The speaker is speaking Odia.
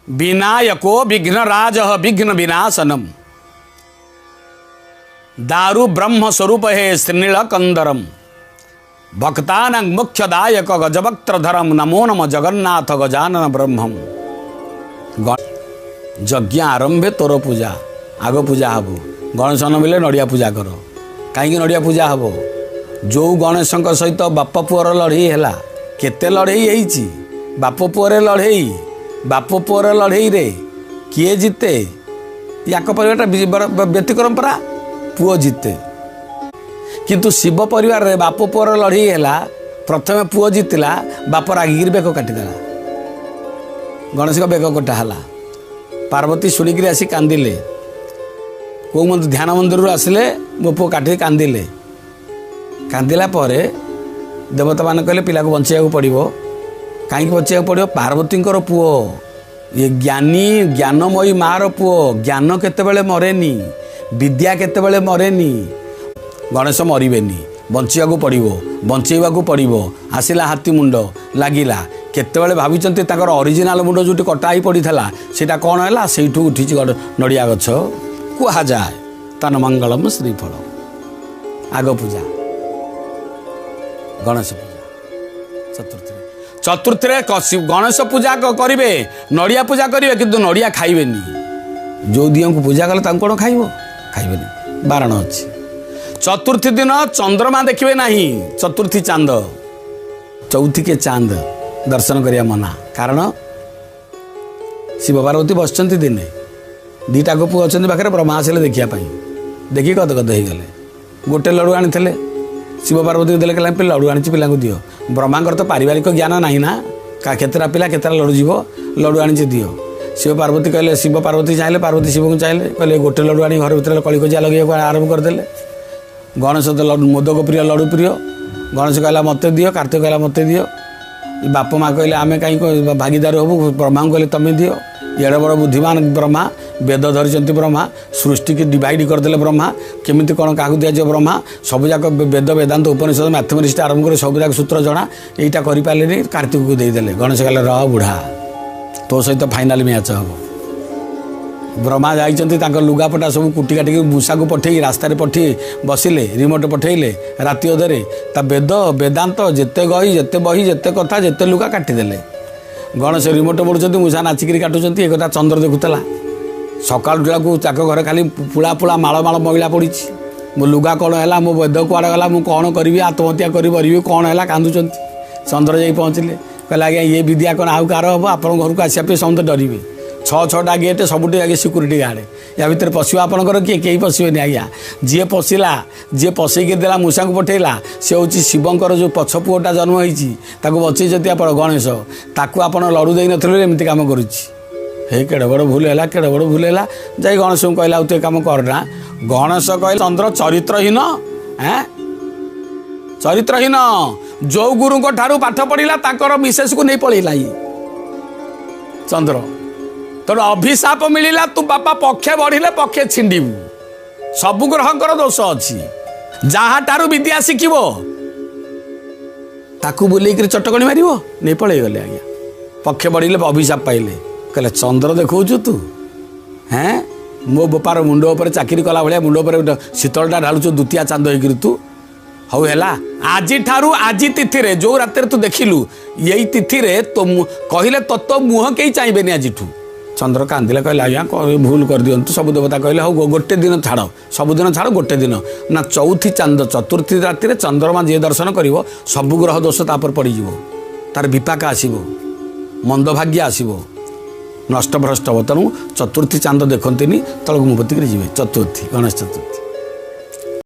ବିନାୟକୋ ବିଘ୍ନରାଜ ବିଘ୍ନ ବିନାଶନମ, ଦାରୁ ବ୍ରହ୍ମ ସ୍ୱରୂପ ହେ ଶ୍ରୀନୀଳକନ୍ଦରମ, ଭକ୍ତାନାଂ ମୁଖ୍ୟଦାୟକ ଗଜବକ୍ତ୍ରଧରମ, ନମୋ ନମ ଜଗନ୍ନାଥ ଗଜାନନ ବ୍ରହ୍ମମ। ଯଜ୍ଞ ଆରମ୍ଭେ ତୋର ପୂଜା, ଆଗ ପୂଜା ହେବ। ଗଣେଶ ନ ମିଲେ ନଡ଼ିଆ ପୂଜା କର। କାହିଁକି ନଡ଼ିଆ ପୂଜା ହେବ? ଯେଉଁ ଗଣେଶଙ୍କ ସହିତ ବାପ ପୁଅର ଲଢ଼େଇ ହେଲା, କେତେ ଲଢ଼େଇ ହେଇଛି ବାପ ପୁଅରେ ଲଢ଼େଇ। ବାପ ପୁଅର ଲଢ଼େଇରେ କିଏ ଜିତେ? ୟାଙ୍କ ପରିବାରଟା ବ୍ୟତିକ୍ରମ ପରା, ପୁଅ ଜିତେ। କିନ୍ତୁ ଶିବ ପରିବାରରେ ବାପ ପୁଅର ଲଢ଼େଇ ହେଲା, ପ୍ରଥମେ ପୁଅ ଜିତିଲା, ବାପ ରାଗିକିରି ବେକ କାଟିଦେଲା, ଗଣେଶଙ୍କ ବେକ କଟା ହେଲା। ପାର୍ବତୀ ଶୁଣିକିରି ଆସି କାନ୍ଦିଲେ। କେଉଁ ମନ୍ଦିର? ଧ୍ୟାନ ମନ୍ଦିରରୁ ଆସିଲେ, ମୋ ପୁଅ କାଟିକି କାନ୍ଦିଲେ। କାନ୍ଦିଲା ପରେ ଦେବତାମାନେ କହିଲେ ପିଲାକୁ ବଞ୍ଚେଇବାକୁ ପଡ଼ିବ। କାହିଁକି ବଞ୍ଚେଇବାକୁ ପଡ଼ିବ? ପାର୍ବତୀଙ୍କର ପୁଅ ଇଏ, ଜ୍ଞାନୀ ଜ୍ଞାନମୟୀ ମାଆର ପୁଅ। ଜ୍ଞାନ କେତେବେଳେ ମରେନି, ବିଦ୍ୟା କେତେବେଳେ ମରେନି। ଗଣେଶ ମରିବେନି, ବଞ୍ଚିବାକୁ ପଡ଼ିବ, ବଞ୍ଚେଇବାକୁ ପଡ଼ିବ। ଆସିଲା ହାତୀ ମୁଣ୍ଡ ଲାଗିଲା। କେତେବେଳେ ଭାବିଛନ୍ତି ତାଙ୍କର ଅରିଜିନାଲ ମୁଣ୍ଡ ଯେଉଁଠି କଟା ହେଇ ପଡ଼ିଥିଲା ସେଇଟା କ'ଣ ହେଲା? ସେଇଠୁ ଉଠିଛି ନଡ଼ିଆ ଗଛ କୁହାଯାଏ। ତନ ମଙ୍ଗଳମ ଶ୍ରୀଫଳ। ଆଗ ପୂଜା ଗଣେଶ ପୂଜା ଚତୁର୍ଥୀରେ। ଚତୁର୍ଥୀରେ ଗଣେଶ ପୂଜା କରିବେ, ନଡ଼ିଆ ପୂଜା କରିବେ, କିନ୍ତୁ ନଡ଼ିଆ ଖାଇବେନି। ଯେଉଁ ଦିଅଙ୍କୁ ପୂଜା କଲେ ତାଙ୍କୁ କ'ଣ ଖାଇବ? ଖାଇବେନି, ବାରଣ ଅଛି। ଚତୁର୍ଥୀ ଦିନ ଚନ୍ଦ୍ରମା ଦେଖିବେ ନାହିଁ। ଚତୁର୍ଥୀ ଚାନ୍ଦ, ଚୌଥୀ କେ ଚାନ୍ଦ ଦର୍ଶନ କରିବା ମନା। କାରଣ ଶିବ ପାର୍ବତୀ ବସିଛନ୍ତି ଦିନେ, ଦୁଇଟା ପୁଅ ଅଛନ୍ତି ପାଖରେ। ବ୍ରହ୍ମା ଆସିଲେ ଦେଖିବା ପାଇଁ, ଦେଖି ଗଦ ଗଦ ହେଇଗଲେ। ଗୋଟେ ଲଡ଼ୁ ଆଣିଥିଲେ, ଶିବ ପାର୍ବତୀକୁ ଦେଲେ। କହିଲେ ଲଡ଼ୁ ଆଣିଛି, ପିଲାଙ୍କୁ ଦିଅ। ବ୍ରହ୍ମାଙ୍କର ତ ପାରିବାରିକ ଜ୍ଞାନ ନାହିଁ ନା, କେତେଟା ପିଲା କେତେଟା ଲଡ଼ୁ ଯିବ। ଲଡ଼ୁ ଆଣିଛି, ଦିଅ। ଶିବ ପାର୍ବତୀ କହିଲେ, ଶିବ ପାର୍ବତୀ ଚାହିଁଲେ, ପାର୍ବତୀ ଶିବଙ୍କୁ ଚାହିଁଲେ, କହିଲେ ଗୋଟେ ଲଡ଼ୁ ଆଣି ଘର ଭିତରେ କଳିକଜିଆ ଲଗେଇବାକୁ ଆରମ୍ଭ କରିଦେଲେ। ଗଣେଶ ତ ଲଡ଼ୁ ମୋଦକ ପ୍ରିୟ, ଲଡ଼ୁ ପ୍ରିୟ। ଗଣେଶ କହିଲା ମୋତେ ଦିଅ, କାର୍ତ୍ତିକ କହିଲା ମୋତେ ଦିଅ। ବାପ ମା କହିଲେ ଆମେ କାହିଁକି ଭାଗିଦାର ହେବୁ? ବ୍ରହ୍ମାଙ୍କୁ କହିଲେ ତମେ ଦିଅ। ଏଡ଼େ ବଡ଼ ବୁଦ୍ଧିମାନ ବ୍ରହ୍ମା, ବେଦ ଧରିଛନ୍ତି ବ୍ରହ୍ମା, ସୃଷ୍ଟିକି ଡିଭାଇଡ଼ କରିଦେଲେ ବ୍ରହ୍ମା, କେମିତି କ'ଣ କାହାକୁ ଦିଆଯିବ ବ୍ରହ୍ମା, ସବୁଯାକ ବେଦ ବେଦାନ୍ତ ଉପନିଷଦ ମ୍ୟାଥମେଟିକ୍ସ ଆରମ୍ଭ କରି ସବୁଯାକ ସୂତ୍ର ଜଣା। ଏଇଟା କରିପାରିଲେନି, କାର୍ତ୍ତିକକୁ ଦେଇଦେଲେ। ଗଣେଶ କହିଲେ ରହ ବୁଢ଼ା, ତୋ ସହିତ ଫାଇନାଲ ମ୍ୟାଚ୍ ହେବ। ବ୍ରହ୍ମା ଯାଇଛନ୍ତି, ତାଙ୍କ ଲୁଗାପଟା ସବୁ କୁଟି କାଟିକି ମୂଷାକୁ ପଠେଇ ରାସ୍ତାରେ ପଠେଇ ବସିଲେ, ରିମୋଟ ପଠେଇଲେ ରାତି ଅଧରେ। ତା ବେଦ ବେଦାନ୍ତ ଯେତେ ଗହି, ଯେତେ ବହି, ଯେତେ କଥା, ଯେତେ ଲୁଗା କାଟିଦେଲେ। ଗଣେଶ ରିମୋଟ ମୋଡ଼ୁଛନ୍ତି, ମୂଷା ନାଚିକିରି କାଟୁଛନ୍ତି। ଏ କଥା ଚନ୍ଦ୍ର ଦେଖୁଥିଲା। ସକାଳୁ ଉଠିଲାକୁ ତାଙ୍କ ଘରେ ଖାଲି ପୁଳା ପୁଳା ମାଳ ମାଳ ମଇଳା ପଡ଼ିଛି। ମୋ ଲୁଗା କ'ଣ ହେଲା? ମୋ ବେଦ କୁଆଡ଼େ ଗଲା? ମୁଁ କ'ଣ କରିବି? ଆତ୍ମହତ୍ୟା କରି ମରିବି? କ'ଣ ହେଲା? କାନ୍ଦୁଛନ୍ତି। ଚନ୍ଦ୍ର ଯାଇ ପହଞ୍ଚିଲେ, କହିଲେ ଆଜ୍ଞା ଇଏ ବିଦ୍ୟା କ'ଣ ଆଉ କାହାର ହେବ? ଆପଣଙ୍କ ଘରକୁ ଆସିବା ପାଇଁ ସମସ୍ତେ ଡରିବେ। ଛଅ ଛଅଟା ଗେଟ୍, ସବୁଠି ଆଜ୍ଞା ସିକ୍ୟୁରିଟି ଗାର୍ଡ଼। ୟା ଭିତରେ ପଶିବ ଆପଣଙ୍କର କିଏ? କେହି ପଶିବେନି ଆଜ୍ଞା। ଯିଏ ପଶିଲା, ଯିଏ ପଶେଇକି ଦେଲା, ମୂଷାଙ୍କୁ ପଠେଇଲା, ସେ ହେଉଛି ଶିବଙ୍କର ଯେଉଁ ପଛ ପୁଅଟା ଜନ୍ମ ହେଇଛି, ତାକୁ ବଞ୍ଚେଇଛନ୍ତି ଆପଣ ଗଣେଶ। ତାକୁ ଆପଣ ଲଡ଼ୁ ଦେଇନଥିଲେ, ଏମିତି କାମ କରୁଛି। ହେ କେଡ଼େ ବଡ଼ ଭୁଲ ହେଲା, କେଡ଼େ ବଡ଼ ଭୁଲ ହେଲା। ଯାଇ ଗଣେଶଙ୍କୁ କହିଲା ଆଉ ତୁ ଏ କାମ କରନା। ଗଣେଶ କହିଲେ ଚନ୍ଦ୍ର ଚରିତ୍ରହୀନ, ଏଁ ଚରିତ୍ରହୀନ। ଯୋଉ ଗୁରୁଙ୍କ ଠାରୁ ପାଠ ପଢ଼ିଲା ତାଙ୍କର ମିସେସକୁ ନେଇ ପଳେଇଲା ଇଏ ଚନ୍ଦ୍ର। ତେଣୁ ଅଭିଶାପ ମିଳିଲା, ତୁ ବାପା ପକ୍ଷେ ବଢ଼ିଲେ ପକ୍ଷେ ଛିଣ୍ଡିବୁ। ସବୁ ଗ୍ରହଙ୍କର ଦୋଷ ଅଛି। ଯାହାଠାରୁ ବିଦ୍ୟା ଶିଖିବ ତାକୁ ବୁଲେଇକିରି ଚଟକଣି ମାରିବ, ନେଇ ପଳେଇଗଲେ ଆଜ୍ଞା। ପକ୍ଷେ ବଢ଼ିଲେ ଅଭିଶାପ ପାଇଲେ। କହିଲେ ଚନ୍ଦ୍ର ଦେଖାଉଛୁ ତୁ, ହେଁ ମୋ ବୋପାର ମୁଣ୍ଡ ଉପରେ ଚାକିରି କଲା ଭଳିଆ ମୁଣ୍ଡ ଉପରେ ଗୋଟେ ଶୀତଳଟା ଢାଳୁଛୁ ଦ୍ୱିତୀୟ ଚାନ୍ଦ ହେଇକିରି ତୁ। ହଉ ହେଲା, ଆଜିଠାରୁ ଆଜି ତିଥିରେ ଯୋଉ ରାତିରେ ତୁ ଦେଖିଲୁ, ଏଇ ତିଥିରେ ତୋ କହିଲେ ତୋ ମୁହଁ କେହି ଚାହିଁବେନି ଆଜିଠୁ। ଚନ୍ଦ୍ର କାନ୍ଦିଲେ, କହିଲେ ଆଜ୍ଞା ଭୁଲ କରିଦିଅନ୍ତୁ। ସବୁ ଦେବତା କହିଲେ ହଉ ଗୋଟେ ଦିନ ଛାଡ଼, ସବୁଦିନ ଛାଡ଼, ଗୋଟେ ଦିନ ନା ଚଉଥି ଚାନ୍ଦ, ଚତୁର୍ଥୀ ରାତିରେ ଚନ୍ଦ୍ରମା ଯିଏ ଦର୍ଶନ କରିବ ସବୁ ଗ୍ରହ ଦୋଷ ତାପରେ ପଡ଼ିଯିବ, ତାର ବିପାକ ଆସିବ, ମନ୍ଦଭାଗ୍ୟ ଆସିବ, ନଷ୍ଟ ଭ୍ରଷ୍ଟ ହେବ। ତେଣୁ ଚତୁର୍ଥୀ ଚାନ୍ଦ ଦେଖନ୍ତିନି, ତଳକୁ ମୁହଁ ପୋତିକିରି ଯିବେ। ଚତୁର୍ଥୀ, ଗଣେଶ ଚତୁର୍ଥୀ।